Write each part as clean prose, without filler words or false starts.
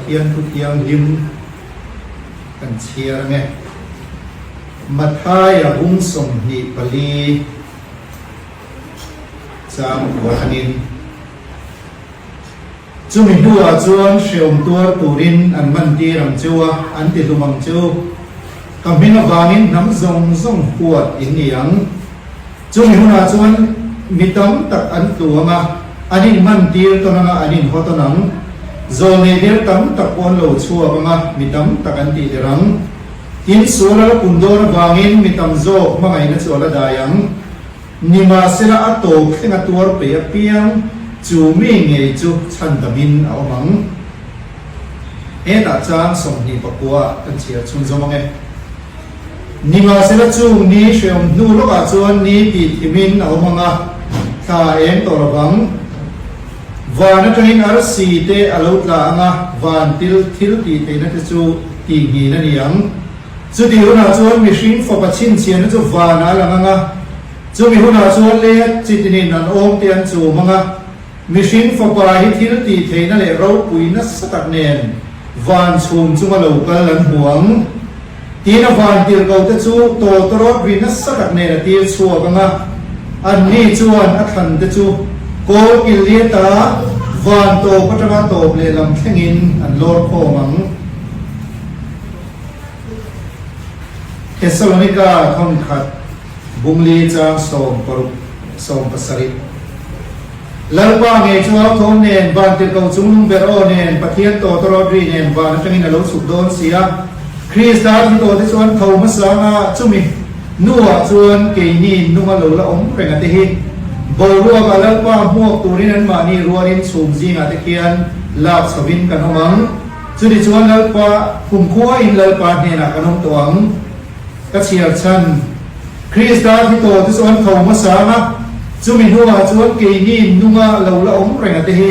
Pathian Thu Thianghlim kan chhiar ang e. Mathaia bung 24 chang kua atangin. Chumi hnuah chuan hreawm tuar turin an mantir ang cheu a, an ti hlum ang cheu. Ka hming avangin hnam zawng zawng huat in ni ang. Chumi hunah chuan mi tam tak an tlu ang a, an inmantir tawn ang a, an inhaw tawn ang. Zawlnei der tam tak pawh an lo chhuak ang a, mi tam tak an tih der ang. Tin, sual a la pun dawn avangin mi tam zawk hmangaihna chu a la dai ang. Nimahsela a tawp thleng a tuar peih apiang chu mi ngei chu chhandamin a awm ang. Hetah chang 29 ah kan chhiar chhunzawm ang e. Nimahsela chung ni hreawm hnu lawkah chuan ni tih thimin a awm ang a, thla a eng tawh lovang. Van atangin arsi te a lo tla ang a, van til thil tih theihna te chu tihnghin a ni ang. Chutih hunah chuan mihring fapa chhinchhiahna chu vanah a lang ang a, chumi hunah chuan leia chitinin an awm te an chum ang a, mihring fapa hi thil tih theihna leh ropui nasa tak nen van chhum chunga lo kal an hmu ang. Tin a van tirhko te chu tawltawrawt ri nasa tak nen a tir chhuak ang a, anni chuan a thlan te chu kawl kil liata van tawp atanga tawp lehlam thlengin an lawr khawm ang. Thessalonika thawnkhat bungli chang 16 17. Lalpa ngei chu au thawm nen, van tirhko chungnung ber aw nen, Pathian tawtawrawt ri nen van atangin a lo chhuk dawn si a. Krista thi tawhte chuan tho hmasa anga chumi hnuah chuan keini nunga lo la awm reng a te hi boruakah Lalpa hmuak turin anmahni rualin chhum zingah te khian lak chhovin kan awm ang. Chuni chuan Lalpa kumkhuain Lalpa hnenah kan awm tawh ang. Ka chhiar chhan. Krista thi tawh te chu an tho hmasa ang a, chumi hnuah chuan keini nunga lo la awm reng a te hi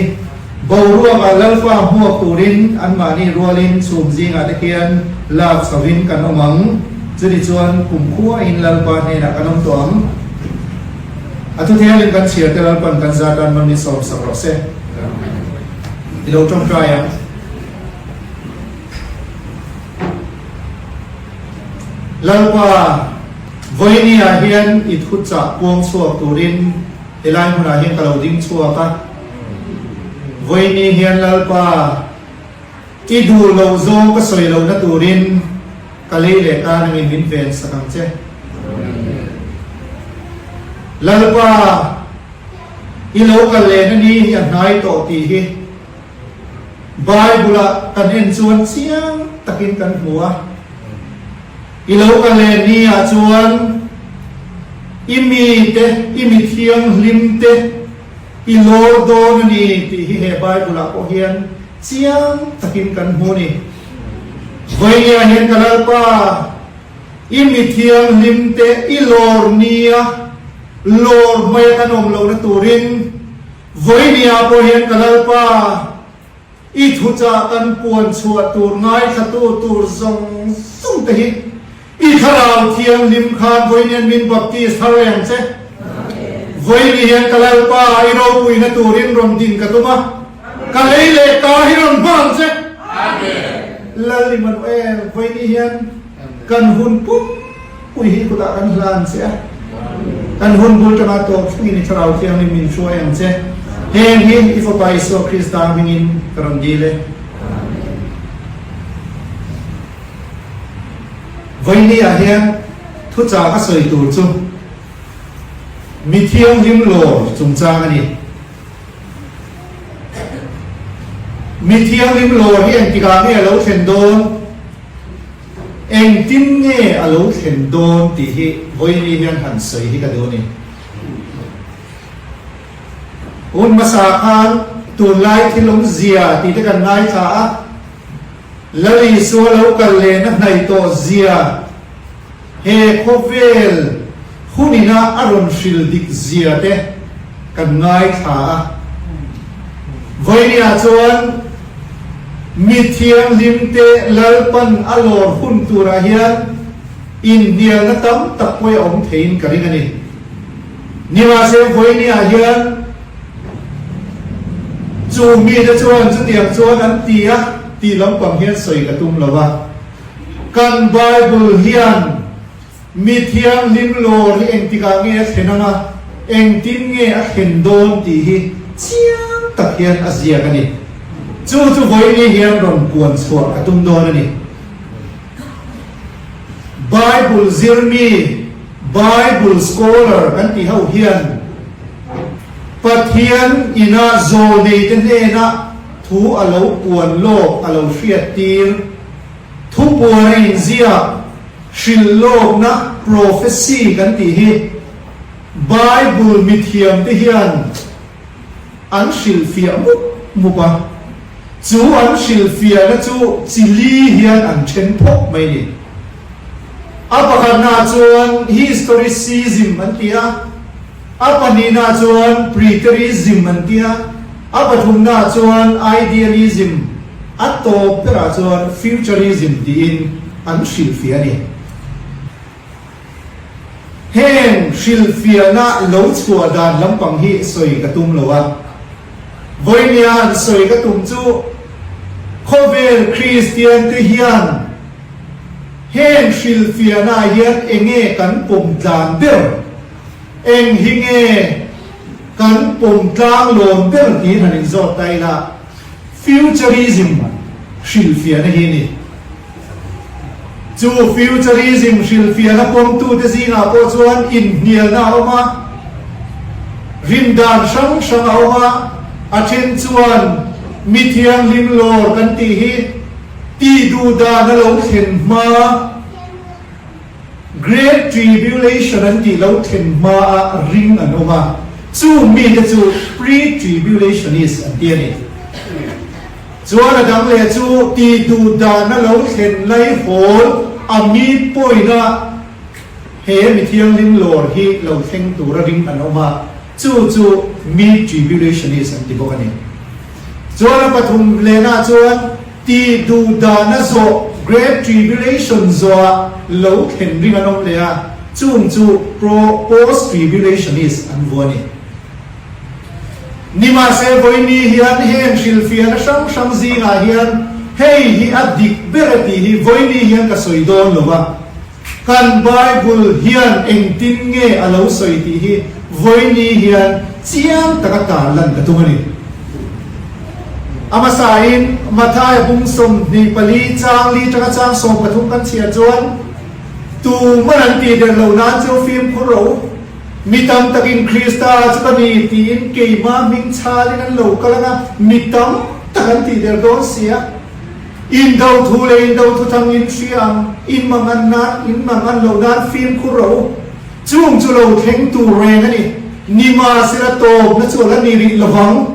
boruakah Lalpa hmuak turin anmahni rualin chhum zingah te khian lak chhovin kan awm ang. Chuni chuan kumkhuain Lalpa hnenah kan awm tawh ang. A thuthialin kan chhiar te Lalpan kan zatan man ni sawmsak rawh se. I lo tawngtai ang. Lalpa, vawinia hian i thu chah puang chhuak turin helai hmunah hian ka lo ding chhuak a. Vawini hian Lalpa, i duh loh zawng ka sawi lohna turin ka lei leh ka nangin min ven sak ang che. Lalpa, I lo kal lehna ni hi a hnai tawh tih hi Bible-ah kan en chuan chiang takin kan hmu a. I lo kal leh ni ah chuan i mite, i mi thianghlim te i lawr dawn a ni tih hi he Bible-ah pawh hian chiang takin kan hmu a ni. Vawinia hian ka Lalpa, i mi thianghlim te i lawr nia Lawr hmaia kan awm lohna turin vawinia pawh hian ka Lalpa, i thuchah kan puan chhuah tur ngaithlatu tur zawng zawng te hi i Thlarau Thianghlim khan vawiin min baptist thar leh ang che. Vawiin hian ka Lalpa, i ropuina turin rawn din ka tum a, ka lei leh ka hi rawn hma ang che. Lal Immanuel, vawiin hian kan hun pum Pui hi kutah kan hlan che a, kan hun bul tanga tawp thlengin i Thlarau Thianghlim min hruai ang che. Heng hi i Fapa Isua Krista hmingin ka rawn dil e. Vawiini ah hian thuchah ka sawi tur chu mi thianghlim lawr chungchang a ni. Mi thianghlim lawr hi engtikah nge a lo thlen dawn? Engtin nge a lo thlen dawn tih hi vawiini hian han sawi hi ka duh a ni. Hun hmasa khan tunlai thil awmzia tih te kan ngaithla a, Lal Isua lo kal lehna hnaih tawh zia, he khawvel hunina a rawn hril dik zia te kan ngaithla a. Vawinia chuan mi thianghlimte Lalpan a lawr hun turah hian inhnialna tam tak pawh a awm theiin ka ring a ni. Nimahse vawinia hian chu mite chuan chutiang chuan an ti a. tih lampang hian sawi ka tum lo a. Kan Bible hian mi thianghlim lawr hi engtikah nge a thlen ang a, engtin nge a thlen dawn tih hi chiang tak hian a ziak a ni. Chu chu vawiini hian rawn puan chhuah ka tum dawn a ni. Bible zirmi, Bible scholar kan tih ho hian Pathian ina zawlneite hnena thu a lo puan lawk a lo hriattir, thupuan a inziak, hrilh lawkna, prophecy, kan tih hi Bible mithiamte hian an hrilhfiah mup mup a, chu an hrilhfiahna chu chi li hian an then phawk mai ni. A pakhatnaah chuan historicism an ti a, a pahnihnaah chuan preterism an ti a, a pathumnaah chuan idealism, a tawp berah chuan futurism tiin an hrilhfiah a ni. Heng hrilhfiahna lo chhuah dan lampang hi sawi ka tum lo a. Vawinia han sawi ka tum chu khawvel Kristian te hian heng hrilhfiahna ah hian enge kan pawm tlan ber, eng hi nge kan pawm tlang lawn ber tiin han inzawt ta ila Futurism hrilhfiahna hi a ni. Chu futurism hrilhfiahna pawmtute zingah pawh chuan inhnialna a awm a, rindan hrang hrang a awm a, a then chuan mi thianghlim lawr kan tih hi tih duh dan a lo thlen hma, Great Tribulation an tih lo thlen hmaa ring an awm a, chung mite chu Pre-Tribulationist an ti a ni. Chuan a dang leh chu tih duh dahna lo thlen lai hawl a mi pawina he mi thianghlim lawr hi lo thleng tura ring an awm a, chu chu Mid-Tribulationist an ti bawk a ni. Chuan a pathum lehna chuan tih duh dahna zawh Great Tribulation zawhah lo thlen ring an awm leh a, chung chu Pro-Post-Tribulationist an vu a ni. Nimahse, vawiini hian heng hrilhfiahna hrang hrang zingah hian hei hi a dik ber a tih hi vawiini hian ka sawi dawn lo va, kan Bible hian engtin nge a lo sawi tih hi vawiini hian chiang taka tarlan ka tum a ni. A hmasain Mathaia bung 24 chang li tanga chang 13 kan chhiar chuan, Tuman an tih der lo nan chu fimkhur rawh u. Mi tam takin Krista chu ka ni tiin keimah hming chhalin an lo kal ang a, mi tam tak an tih der dawn si a. Indo thu leh indo thu thang in hria ang, in mangan nan, in mangan loh nan fimkhur rawh u. Chung chu lo thleng tur reng a ni. Nimahsela tawpna chu a la ni rih lovang.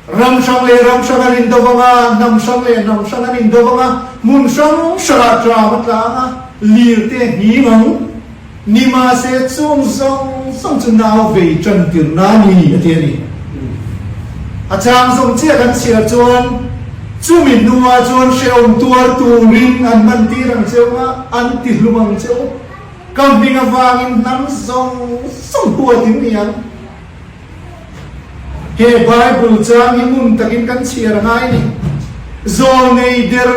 Ram hrang leh ram hrang an indo vang a, hnam hrang leh hnam hrang an indo vang a, hmun hrang hrangah tram a tlang a, lir te a nghing ang. Nimahse chung zawng zawng chu nau vei tan tirna a ni, a ti a ni. A chang zawng chiah kan chhiar chuan chumi hnuah chuan hrehawm tuar turin an man tir ang cheu a, an ti hlum ang cheu. Ka hming avangin hnam zawng zawng huat in ni ang. He Bible chang hi ngun takin kan chhiar a ngai ni. Zawlnei der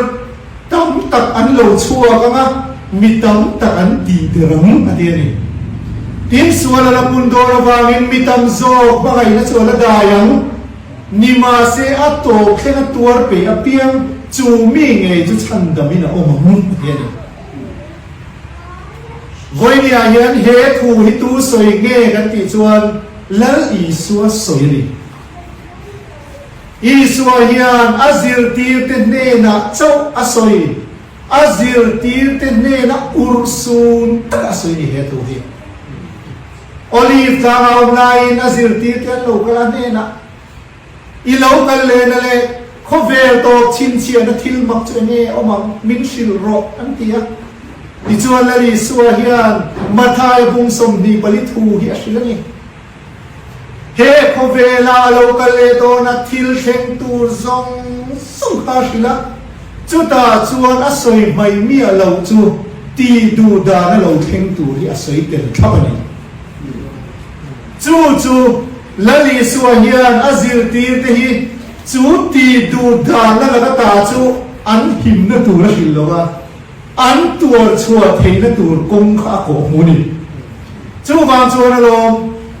tam tak an lo chhuak ang a, mi tam tak an tih der ang a ti a ni. Tin, sual a la pun dawn avangin mi tam zawk hmangaihna chu a la dai ang. Nimahse a tawp thleng a tuar peih apiang chu mi ngei chu chhandamin a awm ang a ti a ni. Vawinia hian he thu hi tu sawi nge kan tih chuan Lal Isua sawi a ni. Isua hian a zirtirte hnenah chauh a sawi, a zirtirte hnena urhsun tak a sawi a ni he thu hi. Olive tlanga awm laiin a zirtirte an lo kal a hnenah, I lo kal lehna leh khawvel tawp chhinchhiahna thil mak chu enge awm ang, min hrilh rawh, an ti a. Tichuan Lal Isua hian Mathaia bung 24 thu hi a hrilh a ni. He khawvela a lo kal leh dawna thil thleng tur zawng zawng kha a hrilh a, chutah chuan a sawi hmai miah loh chu tih duh dan a lo thleng tur hi a sawi tel thlap a ni. Chu chu Lal Isua hian a zirtirte hi. Chu ti duh danna laka ta chu an himna tur a hrilh lo a, an tuar chhuah theihna tur kawng kha a kawh hmu a ni. Chuvang chuan alawm,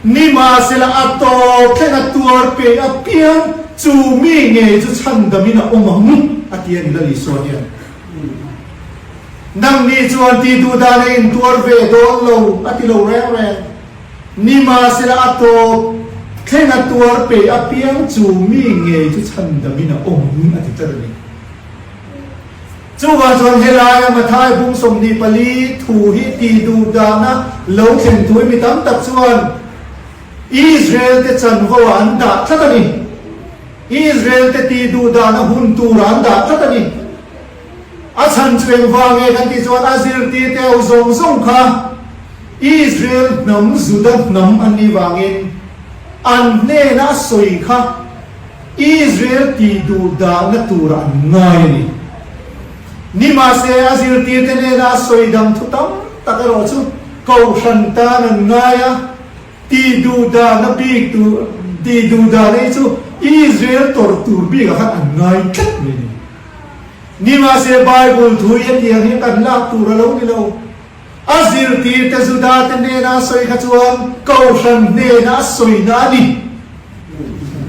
nimahsela a tawp thleng a tuar peih apiang chu mi ngei chu chhandamin a awm ang, a ti a ni Lal Isua hian. Nangni chuan ti duh dan a intuar ve dawn lo, a ti lo reng reng. Nimahsela a tawp thleng a tuar peih apiang chu mi ngei chu chhandamin a awm a ti tlat a ni. Chuvang chuan helaia Mathai bung 24 thu hi ti duh dahna lo thlen tui mi tam tak chuan Israel te chanvo ah an dah tlat a ni. Israel te ti duh dahna hun turah an dah tlat a ni. A chhan chu engvang nge kan tih chuan a zirtirte ho zawng zawng kha Israel hnam, Juda hnam an nih vangin an hnena a sawi kha Israel tih duh dahna turah an ngai a ni. Nimahse a zirtirte hnena a sawi dang thu tam tak erawh chu Kohhran tan an ngai a, Tih duh dahna bik tur, tih duh dahna hi chu Israel tawrh tur bikah khan an ngai tlat mai a ni. Nimahse Bible thu hi hetiang hian kan lak tur a lo ni lo. A zirtirte Judate hnena a sawi kha chuan Kohhran hnena a sawina a ni.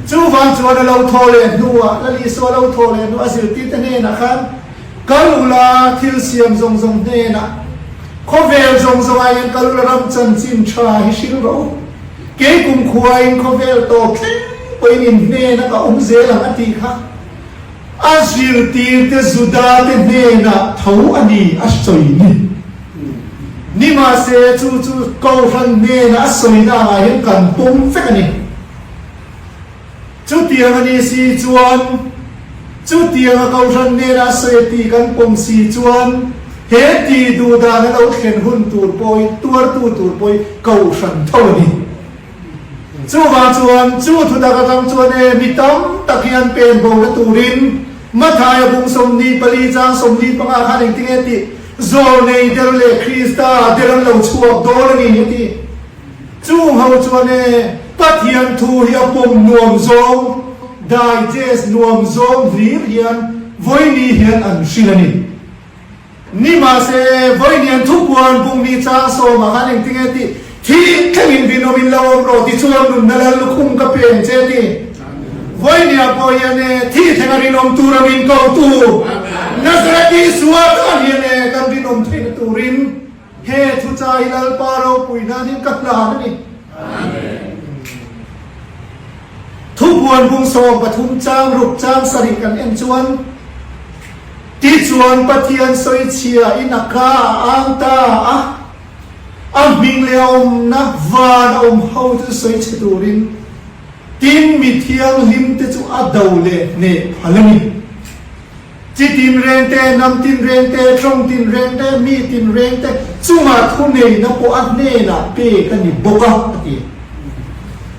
Chuvang chuan a lo thaw leh hnuah, Lal Isua a lo thaw leh hnuah a zirtirte hnenah khan kal ula thil siam zawng zawng hnenah, Khawvel zawng zawngah hian kal ula ram chanchin tha hi hril rawh u. Kei kumkhuain khawvel tawp thleng pawhin in hnena ka awm zel ang a tih kha a zirtirte Judate hnenah tho a ni a sawi ni. Nimahse chu chu Kohhran hnena a sawina angah hian kan pawm vek a ni. Chutiang a nih si chuan, chutianga Kohhran hnena a sawi tih kan pawm si chuan, he tih duh dan a lo thlen hun tur pawhin, tuartu tur pawhin Kohhran tho a ni. Chuvang chuan, chu thutak atang chuan e, mi tam tak hian pen bona turin Mathaia bung 24 chang 45 khan engtinge tih Zawlnei der leh Krista der an lo chhuak dawn a ni a ti. Chung ho chuan e, Pathian thu hi a pawm nuam zawng, digest nuam zawng hlir hian vawiini hian an hrilh a ni. Nimahse, vawiini an thupuan bungni chang sawmah khan engtinge tih, Thih thlengin rinawmin lo awm rawh ti chuan nunna lal lukhum ka pe ang che ti. Vawiiniah pawh hian e, thih thlenga rinawm tura min kotu Nazareth Isua tan hian e, kan rinawm theihna turin, He thuchai hi Lalpa ropui nan hian ka hlan a ni. Thupuan bung 13 chang ruk chang sarih kan en chuan, Tichuan Pathian sawichhia in a ka a ang ta a, a hming leh a awmna van a awm ho chu sawichhe turin, tin mi thianghlim te chu a do leh hneh phal a ni. Chi tinreng te, hnam tinreng te, tawng tinreng te, mi tinreng te chungah thuneihna pawh a hnenah pek a ni bawk a, a ti.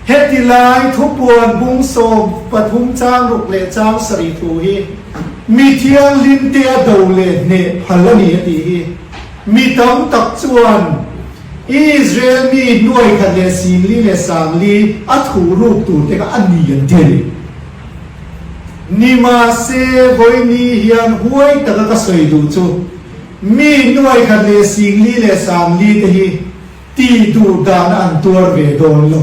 Heti lai thupuan bung 13 chang ruk leh chang sarih thu hi mi thianghlim te a do leh hneh phal a ni a tih hi mi tam tak chuan Israel mi hnuai khat leh singli leh sangli a thuhruk tur te kha a ni an ti a ni. Nimahse, vawiini hian huai taka ka sawi duh chu, mi nuai khat leh singli leh sangli te hi tih duh dahna an tuar ve dawn lo.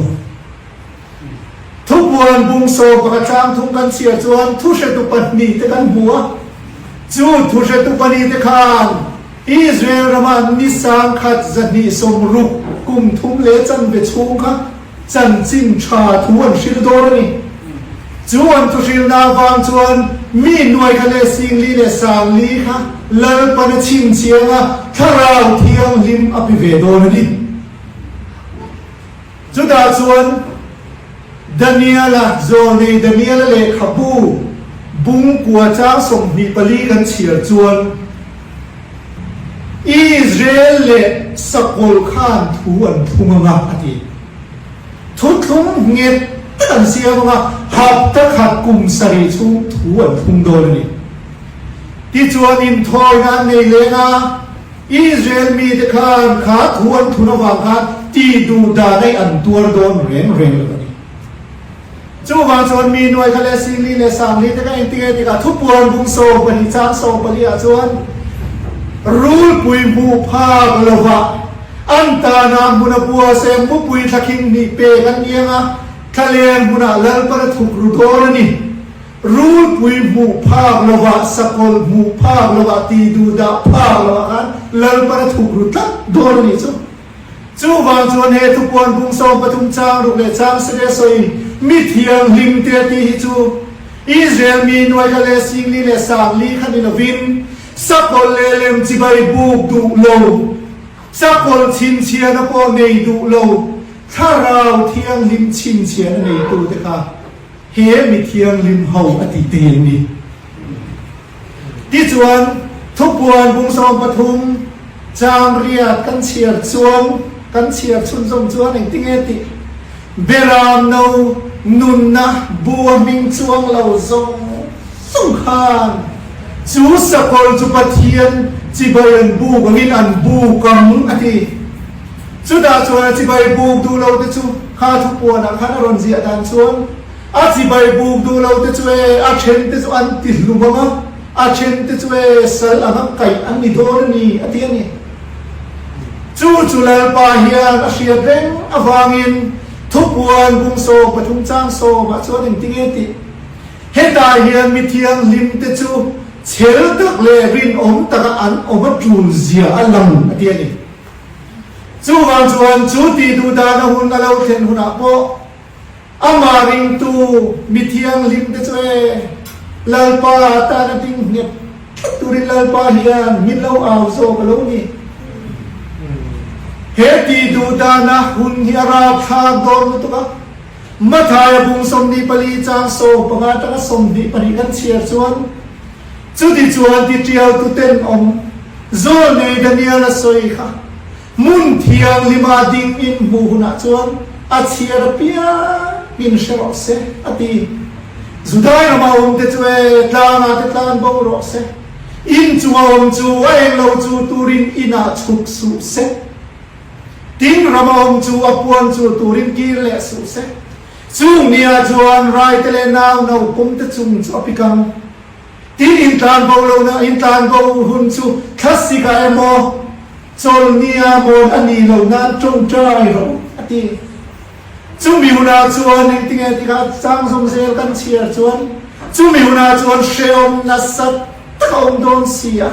Thupuan bung 11 chang thung kan chhiar chuan thuhretu pahnih te kan hmu a, chu thuhretu pahnih te khan Israel rama ni sangkhat 260 kum thum leh chanve chhung kha Chanchin tha thu an hril dawn a ni. Chu an thuhrilna avang chuan mi nuai kha leh singli leh sangli kha Lalpan a chhinchhiang a, Thlarau Thianghlim a pe ve dawn a ni. Chutah chuan Daniela, Zawlnei Daniela lehkhabu bung kua chang 24 kan chhiar chuan, Israel leh Sakawlh khan thu an thlung ang a, a ti. Thuthlung nghet tak an siam ang a, hapta khat kum sarih chhung thu an thlung dawn a ni. Tichuan inthawina an nei leng a, Israel mite khan kha thu an thun avang khan tih duh dan aih an tuar dawn reng reng lo a ni. Chuvang chuan mi nuai kha leh singli leh sangli te kha engtinge tikah thupuan bung 12 chang 14 ah chuan rulpui hmuh phak lovah an tana hmun a bua se mupui thlakhing hnih pek an ni anga thlaleng hmunah Lalpan a thuk ru dawn a ni. Rulpui hmuh phak lovah sakawlh hmuh phak lovah ti duhdah phak lovah khan Lalpan a thuk ru tlat dawn a nih chu. Chuvang chuan he thupuan bung 13 chang ruk leh chang sere sawi mi thianghlim te tih hi chu Israel mi nuai kha leh singli leh sangli kha ni lovin sakawlh leh lem chibai buk duh lo, sakawlh chhinchhiahna pawh nei duh lo, thlarau thianghlim chhinchhiahna neitute kha he mi thianghlim ho a tih te hi an ni. Tichuan, thupuan bung 13 chang riat kan chhiar chuan, kan chhiar chhunzawm chuan engtinge tih Beram no nunna bu a hming chuang lo zawng zawng khan chu sakawlh chu Pathian chibai an buk angin an buk ang a ti. Chutah chuan a chibai buk duh lo te chu kha thupuanah khan a rawn ziah dan chuan, A chibai buk duh lo te chu e, a then te chu an ti hlum ang a, a then te chu e, sal anga kaih an ni dawn a ni, a ti a ni. Chu chu Lalpa hian a hriat reng avangin thupuan bung 13 chang sawmah chuan engtinge tih? Hetah hian mi thianghlim te chu chhel tak leh rinawm taka an awm a tul zia a lang, a ti a ni. Chuvang chuan chu tih duh dana hun a lo thlen hunah pawh, Amah ringtu mi thianghlim te chu e, Lalpa tana ding nghet tlat turin Lalpa hian min lo au zawk a lo ni. He tih duh dana hun hi a rapthlak dawn lutuk a. Mathaia bung 24 chang 15 atanga 22 kan chhiar chuan, Chuti chuan ti tialtu tenawm Zawlnei Daniel a sawi kha. Hmun thianghlima ding in hmuh hunah chuan a chhiar apiangin hre rawh se, a ti. Judai rama awmte chu e, tlangah te tlan bo rawh se. In chunga awm chu a eng lo chu turin inah chhuk suh se. Tin rama awm chu a puan chu turin kir leh suh se. Chung niah chuan raite leh nau naupawmte chung chu a pik ang. Tin intlan bo lohna intlan bo hun chu thlasik ah emaw chawlhni ah mawn a nih loh nan tawngtai rawh u a ti. Chumi hunah chuan engtinge tikah chang zawm zel kan chhiar chuan chumi hunah chuan hrehawm nasa tak a awm dawn si a.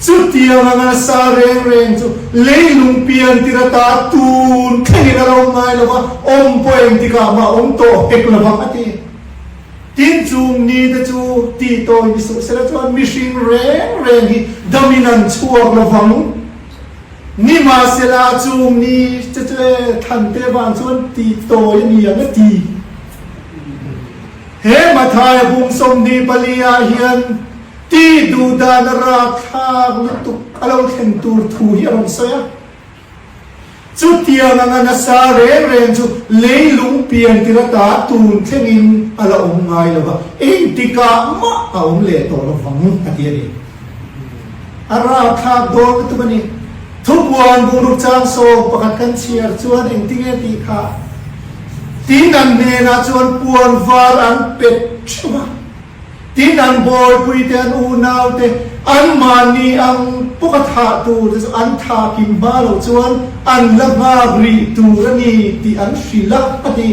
Chutiang anga nasa reng reng chu leilung pian tir ata tun thlengin a lo ngai lo va, awm pawh engtikah mah awm tawh hek lo vang a ti. Tin, chung ni te chu tih tawi ni suh sela chuan mihring reng reng hi damin an chhuak lo vang. Nimahsela, chung ni te chu e Thante vang chuan tih tawi a ni ang a ti. He Mathaia bung 24 ah hian tih duh dan a rakthlak lutuk a lo thlen tur thu hi a rawn sawi a. Chutiang anga nasa reng reng chu leilung pian tir ata tun thlengin a la awm ngai lo va, engtikah mah a awm leh tawh lo vang a ti a ni. A rapthlak dawn lutuk a ni. Thupuan bungruk chang 11 kan chhiar chuan engtinge tih kha tin an hnenah chuan puan var an pet theuh a. Tin, an bawipuite, an unaute, anmahni ang pawka thah tur te chu an thah kim hma loh chuan an la nghak rih tur a ni tih an hrilh a, a ti.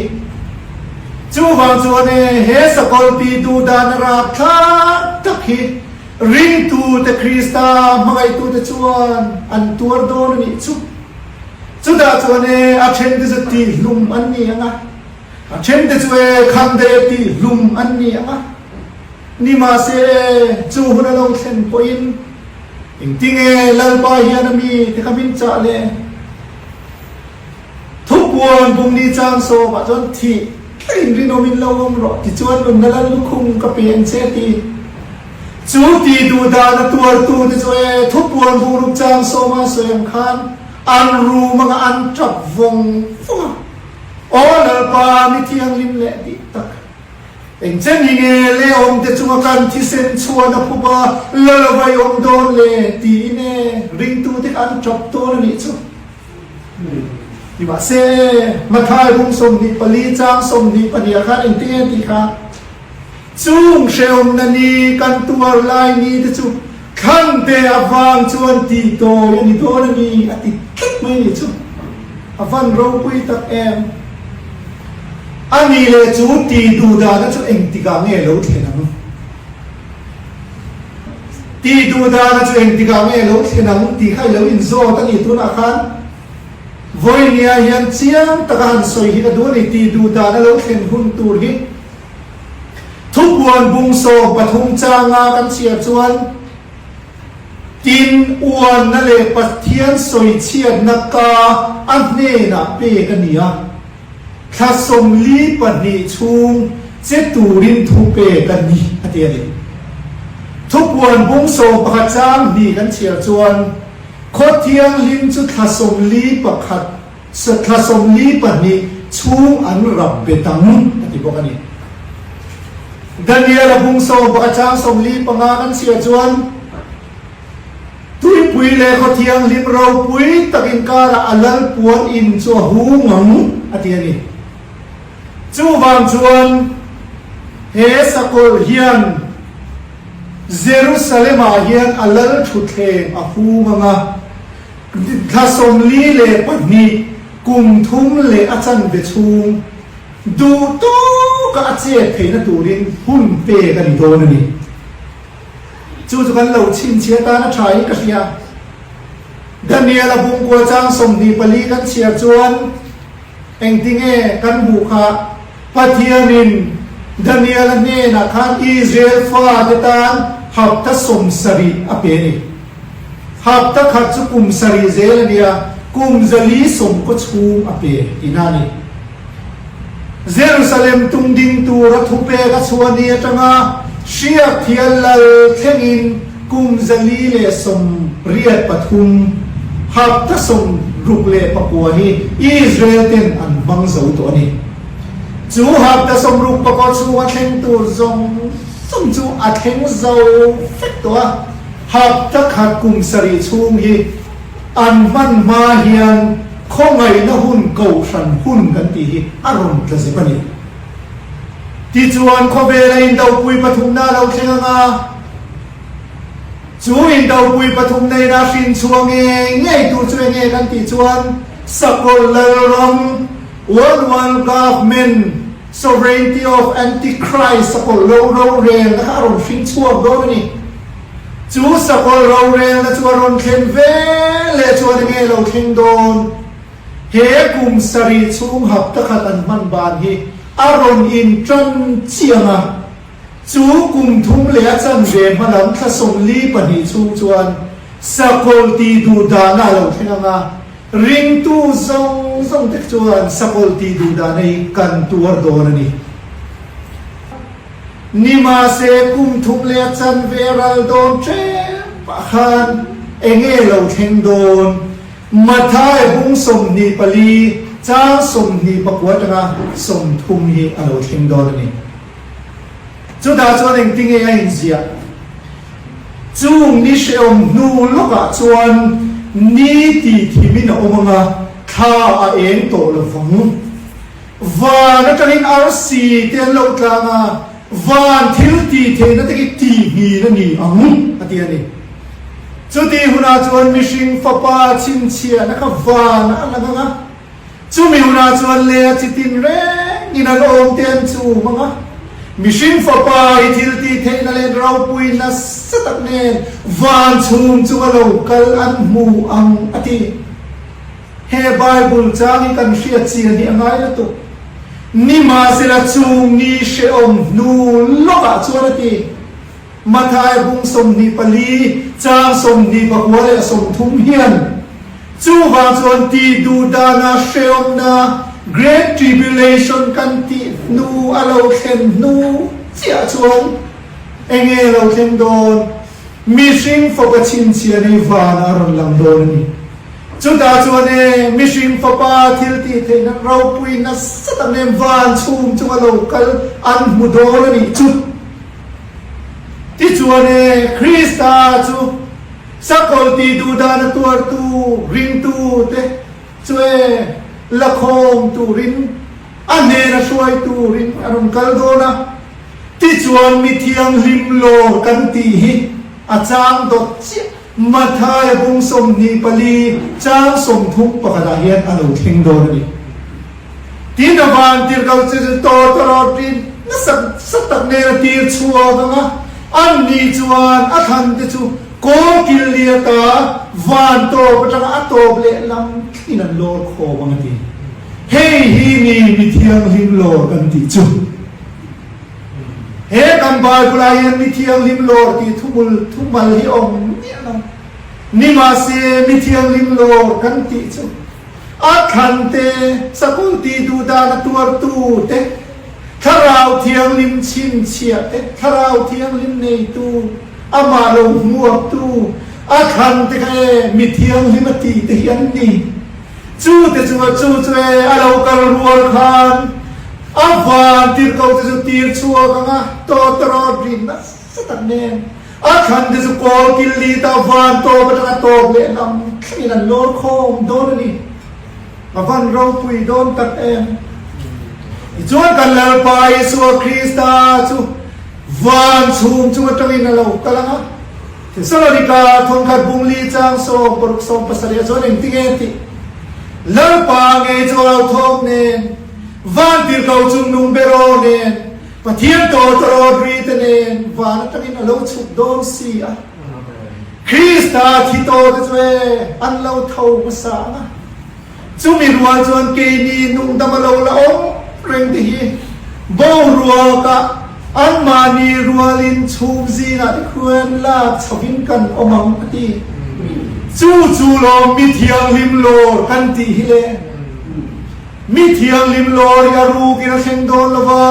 Chuvang chuan e, he sakawlh tihduh dan a rapthlak tak hi ringtute Krista hmangaihtute chuan an tuar dawn a nih chu. Chutah chuan e, a thente chu tihhlum an ni ang a. A thente chu e khan de tih hlum an ni ang a, nimahse e chu hun a lo thlen pawhin engtinge Lalpa hian a mi te kha min chah le? Thupuan bungni chang sawmah chuan thih thleng rinawm in lo awm rawh tichuan nunna lal lukhum ka pe ang che ti. Chu tih duh dan a tuartu te chu e thupuan bungruk chang sawma sawi ang khan an rum anga an tap vawng vawng a. Aw Lalpa, mi thianghlim leh dik tak, eng chen hi nge le awmte chunga kan thisen chhuan a phup a, Lalva i awm dawn le? tiin e ringtute kha an tap dawn a nih chu. Nimahse, Mathai bung 24 chang 22 ah khan engtin nge tih kha chung hrehawmna ni kan tuar lai ni te chu thlangte avang chuan tih tawi a ni dawn a ni a ti tlat mai a nih chu. A van ropui tak em? A nih leh chu tih duh dahna chu engtikah nge lo thlen ang? Tih duh dahna chu engtikah nge lo thlen ang tih kha i lo inzawt a ni tunah khan. Vawinia hian chiang taka han sawi hi ka duh a ni, tih duh dahna lo thlen hun tur hi. Thupuan bung 13 changa kan chhiar chuan, Tin, uanna leh Pathian sawichhiatna ka a hnenah pek a ni a, thla 42 chhung che turin thu pek a ni, a ti a ni. Thupuan bung 11 chang hnih kan chhiar chuan, Khaw thianghlim chu thla 41, thla 42 chhung an rap bet ang, a ti bawk a ni. Daniel-a bung 11 chang 45 kan chhiar chuan, Tuipui leh khaw thianghlim ropui tak inkarah a lal puan in chu a hung ang, a ti a ni. Chuvang chuan he sakawlh hian Jerusalem-ah hian a lal thutthleng a hung ang a, thla 42 kum thum leh a chanve chhung duh tawka a chet theihna turin hun pek a ni dawn a ni. Chu chu kan lo chhinchhiah tan a tha in ka hria. Daniel-a bungkua chang 24 kan chhiar chuan, Engtinge kan hmuh kha? Pathianin Daniel-a hnenah khan Israel fate tan hapta 70 a pe a ni. Hapta khat chu kum sarih zel a nia, kum zali sawmkaw chhung a pe tihna a ni. Jerusalem tung ding tura thupek a chhuah ni atanga hriak thial lal thlengin kum 483, hapta 64 hi Israel ten an hmang zo tawh a ni. Chu hapta 64 chhunga thleng tur zawng zawng chu a thleng zo vek tawh a, hapta khat kum sarih chhung hi an hman hma hian khawngaihna hun kohhran hun kan tih hi a rawn tla zep a ni. Tichuan khawvela indopui pathumna a lo thleng ang a, Chu indopui pathum neina hrin chhuah ngei ngei tur chu enge kan tih chuan Sakawlh Lalram, One World Government, Sovereignty of Antichrist, Sakawlh lo rorelna kha a rawn hrin chhuak dawn a ni. Chu Sakawlh rorelna chu a rawn thlen ve leh chuan enge lo thleng dawn? He kum sarih chhung hapta khat an hman ban hi a rawn intan chiang a. Chu kum thum leh a chanve hma lam thla 42 chhung chuan sakawlh tih duh dahna a lo thleng ang a, ringtu zawng zawng te chuan sakawlh tih duh dahna hi kan tuar dawn a ni. Nimahse kum thum leh a chanve a ral dawn ṭep ah khan enge lo thleng dawn? Mathai bung 24 chang 29 aṭanga 30 hi a lo thleng dawn a ni. Chutah chuan engtinge a inziah? Chung ni hrehawm hnu lawkah chuan ni tih thimin a awm ang a, thla a eng tawh lo vang. Van atangin arsi te an lo tlang a, van thil tih theihna te khi tihngin a ni ang, a ti a ni. Chutih hunah chuan mihring fapa chhinchhiahna kha vanah a lang ang a, Chumi hunah chuan lei a chi tin rengin an awm te an chum ang a, mihring fapa hi thil tih theihna leh ropui nasa tak nen van chhung chunga lo kal an hmu ang a ti. He Bible chang hi kan hriat chian hi a ngai lutuk. Nimahsela chung ni hrehawm hnu lawkah chuan a ti. Mathai bung 24 chang 29 leh 30 hian, Chuvang chuan tih duh dana hrehawmna, Great Tribulation kan tih hnu a lo thlen hnu chiah chuan enge lo thleng dawn? Mihring fapa chhinchhiah nei vanah a rawn lang dawn a ni. Chutah chuan e, mihring fapa thil tih theihna ropui nasa tak nen van chhung chunga lo kal an hmu dawn a nih chu. Tichuan e, Krista chu sakawlh tih duh dan a tuartu, ringtu te chu e, la khawm turin a hnena hruai turin a rawn kal dawn a. Tichuan mi thianghlim lawr kan tih hi a chang dawt chiah. Mathaia bung 24 chang 30 pakhatah hian a lo thleng dawn a ni. Tin a van tirhkoh chu chu tawtawrawt rin nasa sa tak nen a tir chhuak ang a, an ni chuan a thlan te chu kawl kil liata van tawp atanga a tawp leh lam thlengin an lawr khawm ang a ti. Hei hi mi mi thianghlim lawr kan tih chu. He kan Bible-ah hian mi thianghlim lawr tih thumul thumal hi awm miah lo. Nimahse, mi thianghlim lawr kan tih chu a thlan te, sakul tih duh dan a tuartu te, thlarau thianghlim chhinchhiah te, thlarau thianghlim neitu, amah lo hmuaktu, a thlan te kha e mi thianghlim a tih te hi an ni. Chu te chu a chu chu e a lo kal rual khan a van tirhkoh te chu tir chhuak ang a, tawtawrawt rin nasa tak nen a thlan te chu kawl kil li ta van tawp atanga tawp leh lam thlengin an lawr khawm dawn a ni. A van ropui dawn tak em. Tichuan kan Lalpa Isua Krista chu van chhung chung atangin a lo kal ang a. Thesalonika thawnkhat bungli chang 16 17 ah chuan engtinge tih? Lalpa ngei chu au thawk nen, vantirhkoh chungnung beraw nen, Pathian tawtawrawt ri te nen van atangin a lo chhuk dawn si a. Krista thi tawh te chu e an lo tho hmasa ang a. Chumi rual chuan keini nungdam a lo la awm reng te hi boruakah anmahni rualin chhum zingah te khuan lak chhovin kan awm ang a ti. Chu chu lawm mi thianghlim lawr kan tih hi le. Mi thianghlim lawr hi a rukin a thleng dawn lo va,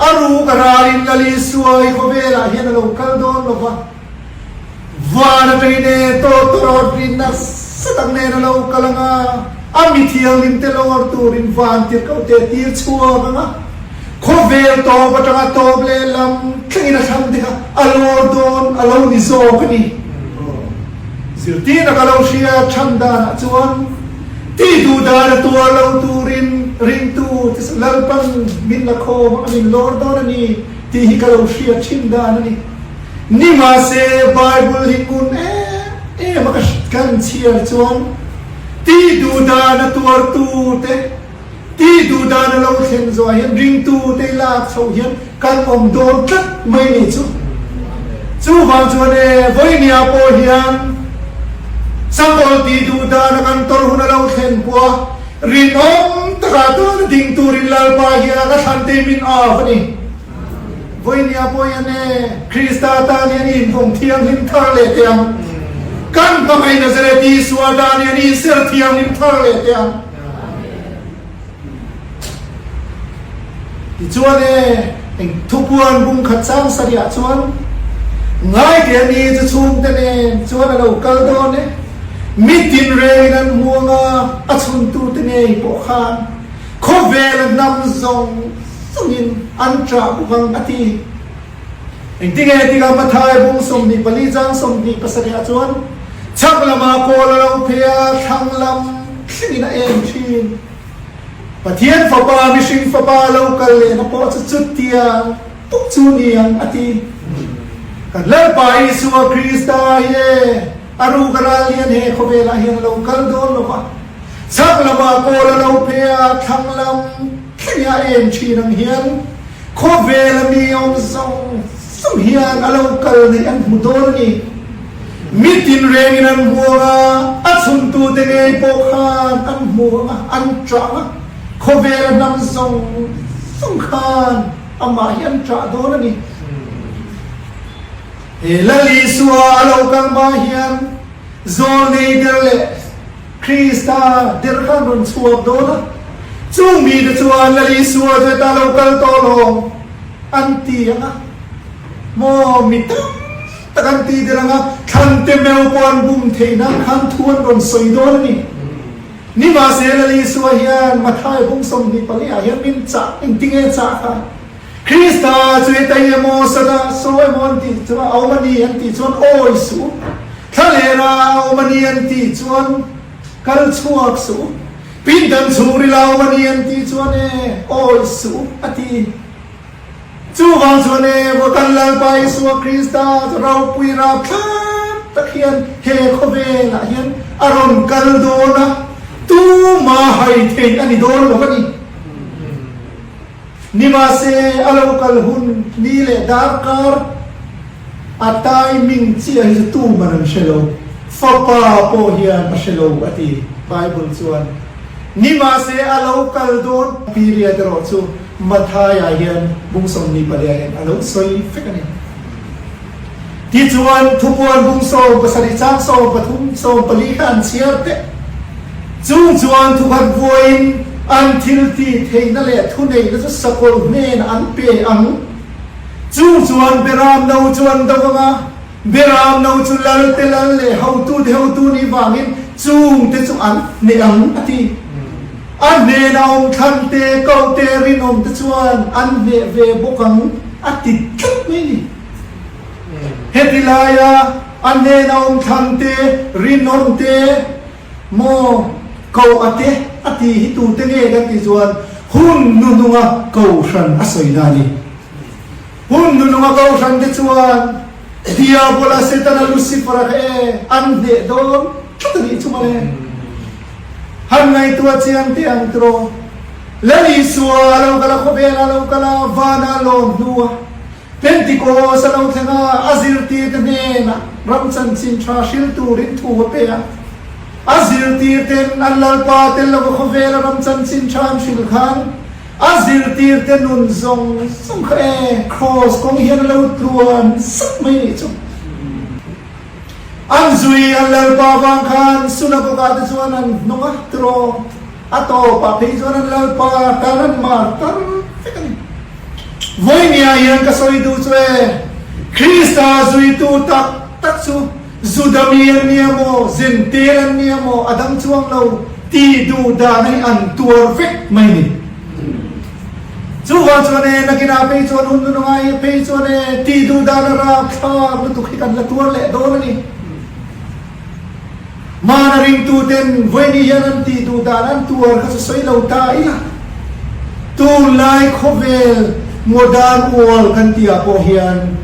a ruk a ralin Lal Isua i khawvelah hian a lo kal dawn lo va. Van atangin e tawtawrawt rin nasa tak nen a lo kal ang a, a mi thianghlim te lawr turin van tirhkoh te a tir chhuak ang a, khawvel tawp atanga tawp leh lam thlengin a thlang te kha a lawr dawn a lo ni zawk a ni. Zirtirna ka lo hria than danah chuan tih duh dan a tuar lo turin ringtu te Lalpan min la khawm ang a min lawr dawn a ni tih hi ka lo hria thin dan a ni. Nimahse, Bible hi ngun em em a kan chhiar chuan tih duh dan a tuartu te, tih duh dan a lo thlen zawh hian ringtu te lak chhoh hian kan awm dawn tlat mai ni chu. Chuvang chuan e, vawinia pawh hian Sakawlh tih duh dan a kan tawrh hun a lo thlen pawh a rinawm takah tuna ding turin Lalpa hian a thlan te min av a ni. Vawinia pawh hian e, Krista tan hian i invawng thianghlim thar leh teh ang. Kan hmangaih Nazareth Isua tan hian i inser thianghlim thar leh teh ang. Tichuan e, eng thupuan bung khat chang sarihah chuan ngaite ni chu chhungte nen chuan a lo kal dawn e. Mi tinrengin an hmu ang a, a chhuntute ngei pawh khan khawvela hnam zawng Chungin an ṭah bawk ang a ti. Engtinge tikah Mathai bung 24 chang 27 ah chuan chhak lamah kawl a lo phei a, thlang lam thlengin a en ṭhin. Pathian Fapa, mihring Fapa lo kal lehna pawh chu chutiang tuk chu ni ang a ti. Kan Lalpa Isua Krista hi e, a ruk a ral hian he khawvelah hian a lo kal dawn lo va, chhak lamah kawl a lo phei a, thlang lam Thlengah a en thin ang hian khawvela mi awm zawng zawng hian a lo kal neih an hmu dawn a ni. Mi tinrengin an hmu ang a, a chhuntute ngei pawh khan an hmu ang a, an ṭah ang a, khawvela hnam zawng zawng khan amah hi an ṭah dawn a ni. He Lal Isua a lo kal hma hian Zawlnei der leh Krista der khan rawn chhuak dawn a, chung mite chuan Lal Isua chu heta lo kal tawh lawm an ti ang a, maw mi tam tak an ti der ang a, thlan te meuh pawh an bum theih nan khan thu an rawn sawi dawn a ni. Nimahse Lal Isua hian Mathai bung 24 ah hian min chah, engtinge chah kha? Krista chu heta hi emaw sada saw emaw an tih chuan a awm a ni an tih chuan awi suh u. Thlalera a awm a ni an tih chuan kal chhuak suh u. Pindan chhungril a awm a ni an tih chuan e, awi suh u, a ti. Chuvang chuan e, vaw kan Lalpa Isua Krista chu ropui rapthlak tak hian he khawvelah hian a rawn kal dawn a, tuma hai theih a ni dawn lo a ni. Nimahse, a lo kal hun ni leh darkar a timing chiah hi chu tuman an hre lo, Fapa pawh hian a hre lo a ti Bible chuan. Nimahse, a lo kal dawn period erawh chu Matthai-ah hian bung sawmni paliah hian a lo sawi vek a ni. Tichuan, thupuan bung 17 chang 13, 14 kha an chhiar teh. Chung chuan thukhat vuaiin an thil tih theihna leh thuneihna chu sakawlh hnenah an pe ang. Chung chuan Beram no chu an do ang a, Beram no chu lal te lal leh hotu te hotu nih vangin chung te chu an hneh ang, a ti. A hnena awm thlan te, koh te, rinawm te chuan an hneh ve bawk ang, a ti tlat mai a ni. Heti laia a hnena awm thlang te, rinawm te, maw ko a te a ti hi tute nge kan tih chuan hun nuhnunga kohhran a sawina a ni. Hun nuhnunga kohhran te chuan Diabola, Setana, Lucifer-a kha e an hneh dawn tlat a nih chu mawle. Han ngaihtuah chiang teh ang tiraw. Lal Isua a lo kal a, khawvel a lo kal a, vana lawm hnua Pentikos a lo thleng a, a zirtirte hnenah ram chanchin tha hril turin thu a pe a. A zirtirten an Lalpa tel lova khawvela ram chanchin tha an hril khan a zirtirte nun zawng zawng kha e Kraws kawng hian a lo tluan sak mai nih chu. An zui an Lalpa vang khan synagogue-ah te chuan an hnawng a, tiraw a tawpah phei chuan an Lalpa tan an mar tar vek a ni. Vawinia hian ka sawi duh chu e, Krista zuitu tak tak chu Juda mi an nia maw, Zentel an nia maw, a dang chuang lo ti duh dan hi an tuar vek mai ni. Chuvang chuan e, nakinah phei chuan hun nunungai phei chuan e, ti duh dan a rapthlak lutuk hi kan la tuar leh dawn a ni. Hmana ringtuten vawiini hian an tih duh dan an tuar kha chu sawi lo ta ila. Tunlai khawvel modern world kan tihah pawh hian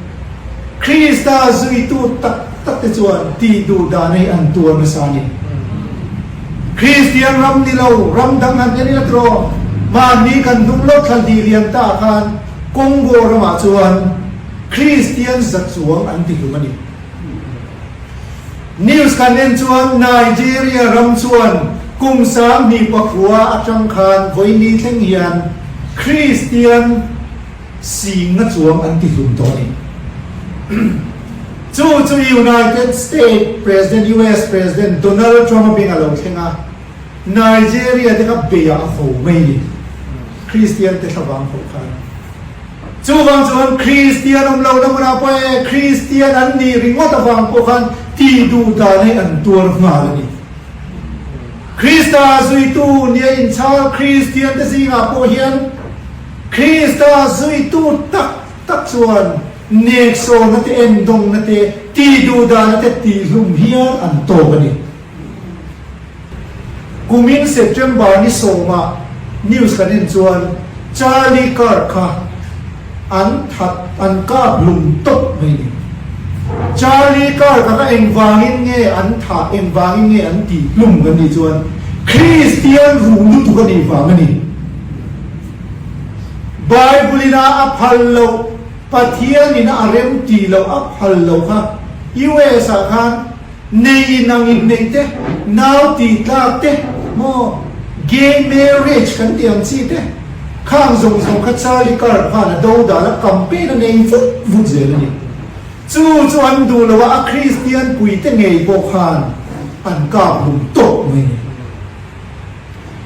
Krista zuitu tak tak te chuan tih duh dan hi an tuar nasa a ni. Kristian ram ni lo, ram dang han en ila tiraw, mahni kan dum lo thla hnih liam ta ah khan Congo ramah chuan Kristian za chuang an ti hlum a ni. News kan en chuan Nigeria ram chuan kum 2009 atang khan vawiini thleng hian Kristian singna chuang an ti hlum tawh a ni. Chu chu United State President, US President, Donald Trump a beng a lo thleng a, Nigeria te kha beiah a fo mai a ni. Kristian te thlavang ho khan. Chuvang chuan Kristian awm lohna hmunah pawh e Kristian an nih ringawt avang pawh khan tih duh dan hi an tuar nghal a ni. Krista zuitu nia inchhal Kristian te zingah pawh hian Krista zuitu tak tak chuan neksawna te, endawngna te, tih duh dana te tihhlum hial an tawk a ni. Kumin September ni sawmah news kan en chuan Charlie Kirk kha an that an kap hlum tawp mai ni. Charlie Kirk a kha engvangin nge an thah engvangin nge an tih hlum kan nih chuan Kristian ruh lutuk a nih vang a ni. Bible in a a phal loh Pathian in a a rem tih loh a phal loh kha US ah khan Nei in ang in neih te, nau tih tlak te, maw gay marriage kan tih ang chi te, khang zawng zawng kha Charlie Kirk khan a do dal a campaign a nei vut vut zel a ni. Chu chu an duh lo a, a Kristian pui te ngei pawh khan an kap hlum tawp mai a ni.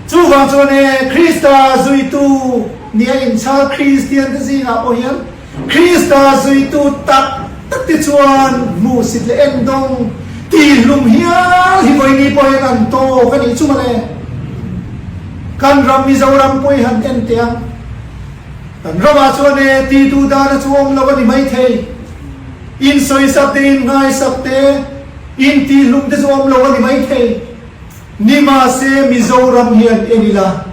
Chuvang chuan e, Krista zuitu nia inchhal Kristian te zingah pawh hian Krista zuitu tak tak te chuan hmuhsit leh endawng tihhlum hial hi vawiini pawh hian an tawk a nih chu mawle. Kan ram Mizoram pawh hi han en teh ang. Kan ramah chuan e ti duh dan a chu awm lo a ni maithei. Insawisak te, inngaisak te, intihhlum te chu awm lo a ni maithei. Nimahse Mizoram hian en ila,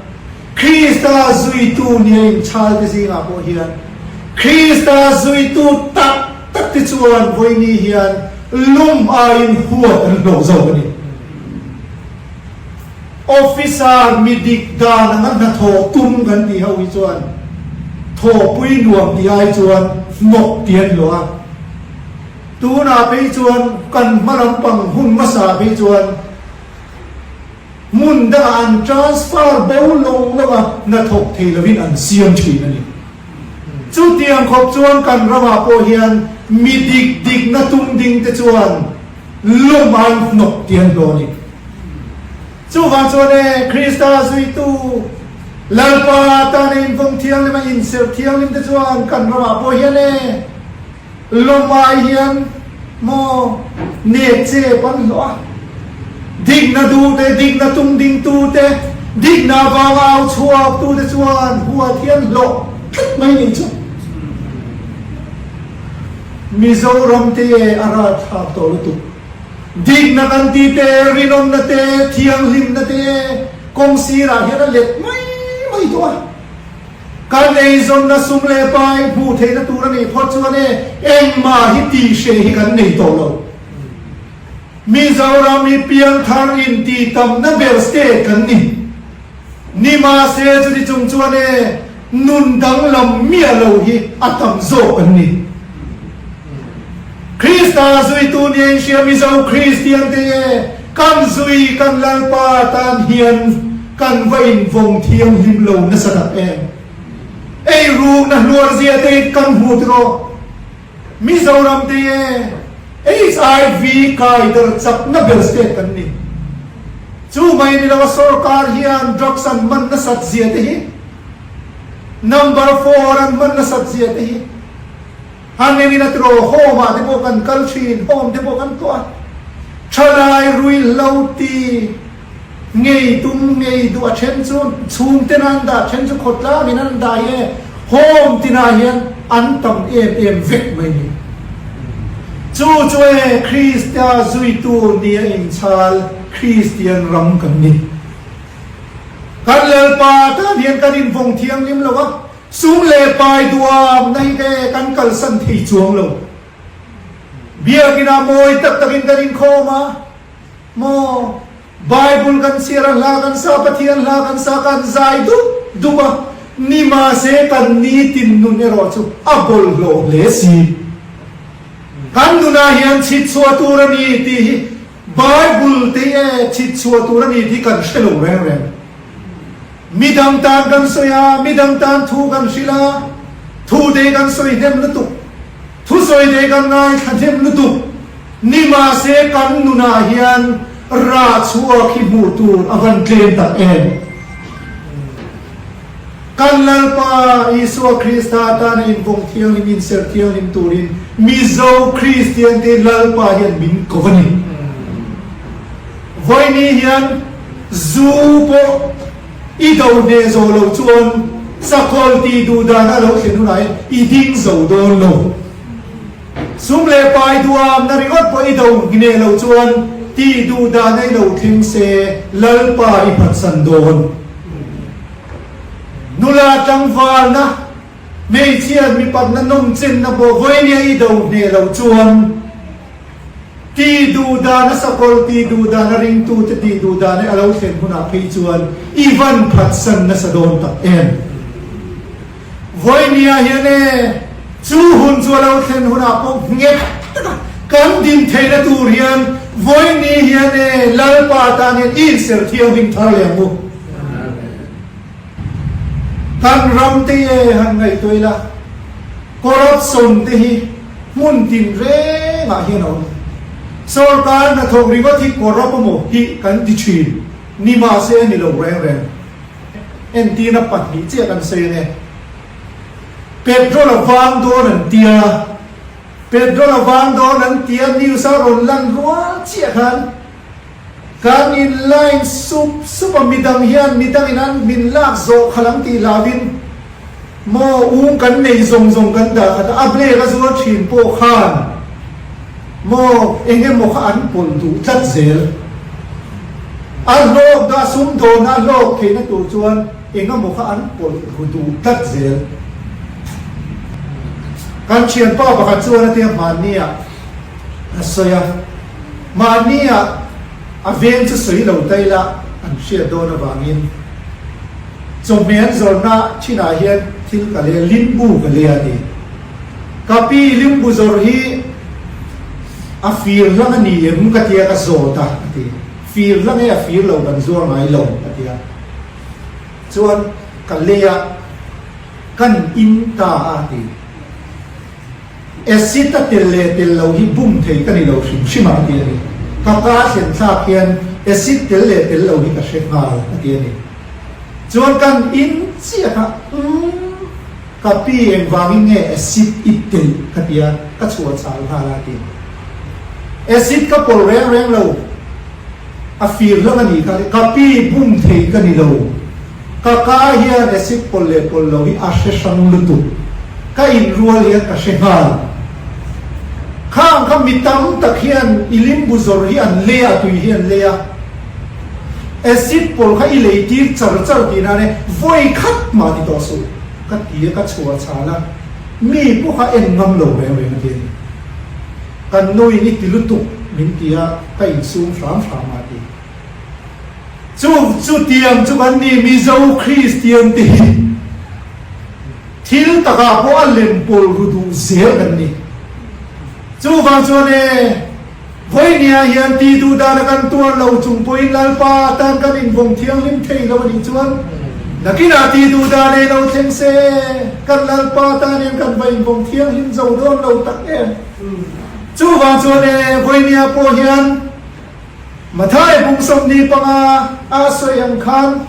Krista zuitu nia inchhal te zingah pawh hian Krista zuitu tak tak te chuan vawiini hian lum aiin huat an hlawh zawk a ni. Officer mi dik dan anga hnathawh tum kan tih ho hi chuan thawhpui nuam tih ai chuan hnawk tih an hlawh a. Tunah phei chuan kan hma lampang hun hmasa phei chuan hmun dangah an transfer bo lo lo a, hnathawk thei lovin an siam thin a ni. Chutiang khawp chuan kan ramah pawh hian mi dik dikna tum ding te chuan lawm an hnawk tih an hlawh a ni. Chuvang chuan e, Krista zuitu Lalpa tana invawng thianghlim a inserh thianghlim te chuan kan ramah pawh hian e, Lawmai hian maw nek che pan hlawh a, dikna duh te, dikna tum ding tu te, dikna avanga au chhuak tu te chuan huat hian hlawh tlat mai nih chu. Mizoram te a ralthlak tawh lutuk. Dikna kan ti te, rinawmna te, thianghlimna te kawng sirah hian a let mai mai tawh a. Kan eizawnna sum leh pai hmuh theihna tur a nih phawt chuan e, engmah hi tihhreh hi kan nei tawh lo. Mizoram hi piangthar inti tamna ber state kan ni. Nimahse chuti chung chuan e, nun danglam miah lo hi a tam zawk kan ni. Krista zuitu nia inhria Mizo Kristian te e, kan zui kan Lalpa tan hian kan va invawng thianghlim lo nasa tak em. Eirukna hluar zia te kan hmu tiraw. Mizoram te e, HIV kai dar chakna ber state kan ni. Chu mai ni lo a sorkar hian drugs an man nasat zia te hi, number four an man nasat zia te hi, Han en ila tiraw home ah te pawh kan kal thin, home te pawh kan tuah a, thalai ruihhlo ti ngei tum ngei duh a then chu chhungten an dah, then chu khawtlang in an dah hi e, home tinah hian an tam em em vek mai ni. Chu chu e Krista zuitu nia inchhal Kristian ram kan ni. Kan Lalpa tan hian kan invawng thianghlim lo a, Sum leh pai duam na hi te kan kalsan thei chuang lo. Biakinn ah mawi tak takin kan inkhawm a, maw Bible kan chhiar a, hla kan sa, Pathian hla kan sa, kan zai dup dup a, nimahse kan nitin nun erawh chu a bawlhhlawh hle si. Kan nunah hian chhitchhuah tur a ni tih hi Bible te e chhitchhuah tur a ni tih kan hre lo reng reng. Midang tan kan sawi a, midang tan thu kan hrilh a, thu te kan sawi hnem lutuk, thusawi te kan ngaithla hnem lutuk. Nimahse kan nunah hian rah chhuak hi hmuh tur a van tlem tak em? Kan Lalpa Isua Krista tana invawng thianghlim, inserh thianghlim turin Mizo Kristian te Lalpa hian min ko a ni. Vawiini hian zu pawh i do hneh zawh loh chuan sakhawl tih duh dan a lo thlen hunah hian i ding zo dawn lo. Sum leh pai duamna ringawt pawh i do hneh loh chuan tih duh dan a i lo thleng se Lalpa i phatsan dawn. Nula tlangvalna, hmeichhia mipatna nawmchenna pawh vawiini a i do hneh loh chuan, Tih duh dan a sakawlh tih duh dan a ringtute tih duh dan a lo thlen hunah phei chuan i van phatsan nasa dawn tak em? Vawinia hian e, chu hun chu a lo thlen hunah pawh nghet taka kan din theihna tur hian vawiini hian e, Lalpa tan hian i inserh thianghlim thar leh ang u. Kan ram te e han ngaihtuah ila, corruption te hi hmun tin rengah hian a awm. Sorkar hnathawk ringawt hi corrupt amaw hi kan ti thin, ni mahse a ni lo reng reng. Entirna pahnih chiah kan sawi ang e. Petrol a vang dawn an tia, petrol a vang dawn an tia news a rawn lan rual chiah khan, Kan in line sup sup a, midang hian midangin an min lak zawh khalh ang tih hlauhin maw ung kan nei zawng zawng kan dah khat a, a blake a zuar thin pawh khan maw eng emaw kha an pawlh duh tlat zel. A hlawk dah sumdawn a hlawk theihna tur chuan eng emaw kha an pawlh ru duh tlat zel. Kan thianpa pakhat chuan a tia hmanni-ah a sawi a, mahni-ah a veng chu sawi lo ta ila an hriat dawn avangin chawhmeh an zawrhna thinah hian thil ka lei a, limbu ka lei a ti. Ka pi limbu zawrh hi a fir hlang a ni em ka tia ka zawt a, a ti. Fir hlang e a fir lo kan zuar ngai lo ka tia. Chuan ka lei a, kan in ta a, a ti. Acid a tel leh tel lo hi bum thei ka ni lo hrim hrim a, a ti a ni. Ka ka thlen thlak hian acid tel leh tel lo hi ka hre nghal, a ti a ni. Chuan kan in chiah kha, umm, ka pi engvangin nge acid i telh ka ti a, ka chhuah chal nghal a, a ti. Acid ka pawlh reng reng lo, a fir hlauh a nih kha, ka pi bum thei ka ni lo. Ka ka hian acid pawlh leh pawlh lo hi a hre hrang lutuk. Ka inrual hian ka hre nghal. Khang kha mi tam tak hian i limbu zawrh hi an lei a, tui hi an lei a. Acid pawlh kha i lei tir char char tih nan e, vawi khat mah ti tawh suh. Ka ti a, ka chhuah chhal a, mi pawh kha en ngam lo reng reng a ti a ni. Kan nuin i ti lutuk min ti a, ka insum hram hram a ti. Chu chutiang chu kan ni Mizo Kristian te hi thil takah pawh a lem pawl ru duh zel kan ni. Chuvang chuan e, vawinia hian ti duh dana kan tuar lo chung pawhin Lalpa tan kan invawng thianghlim thei lo a nih chuan nakinah ti duh dan ei lo thleng se kan Lalpa tan hian kan va invawng thianghlim zo dawn lo tak em. Chuvang chuan e, vawinia pawh hian Mathai bung 25 a sawi ang khan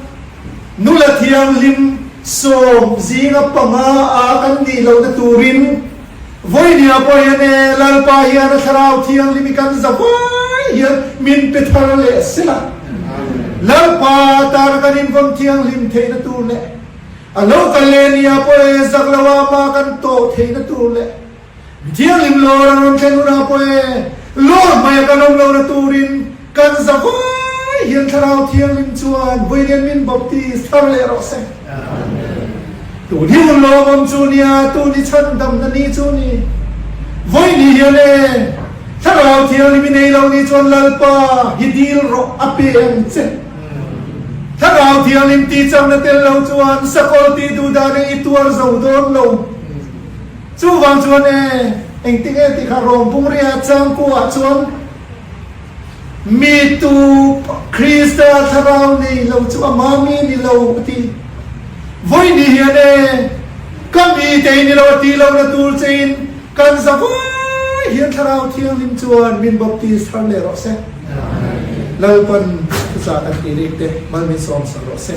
nula thianghlim sawm zinga panga a kan nih lohna turin vawinia pawh hian e Lalpa hian a thlarau thianghlim i kan za vai hian min pe thar leh sela. Lalpa tana kan invawn thianghlim theihna tur leh a lo kal leh nia pawh e zak lo a mah kan tawh theihna tur leh Mi thianghlim lawr an rawn thlen hunah pawh e, lawr hmaia kan awm lohna turin kan za vai hian Thlarau Thianghlim chuan Vawiin min baptis thar leh rawh se. Tun hi hun lawmawm chu nia, tun hi chhandamna ni chu ni. Vawiin hian e, Thlarau Thianghlim i nei lo ni chuan Lalpa hi dil rawh a pe ang che. Thlarau Thianghlim tihchakna tel lo chuan sakawlh tih duh dan e i tuar zo dawn lo. Chuvang chuan e, engtin nge tih kha Rom pumriah changkuah chuan mi tu Krista thlarau nei lo chu ama mi ni lo a ti. Vawiin hian e, ka mi te ni lo a ti lohna tur chein kan za vai hian Thlarau Thianghlim chuan min baptis thar leh rawh se. Lalpan thuchah kan tih rik te mal min sawm sak rawh se.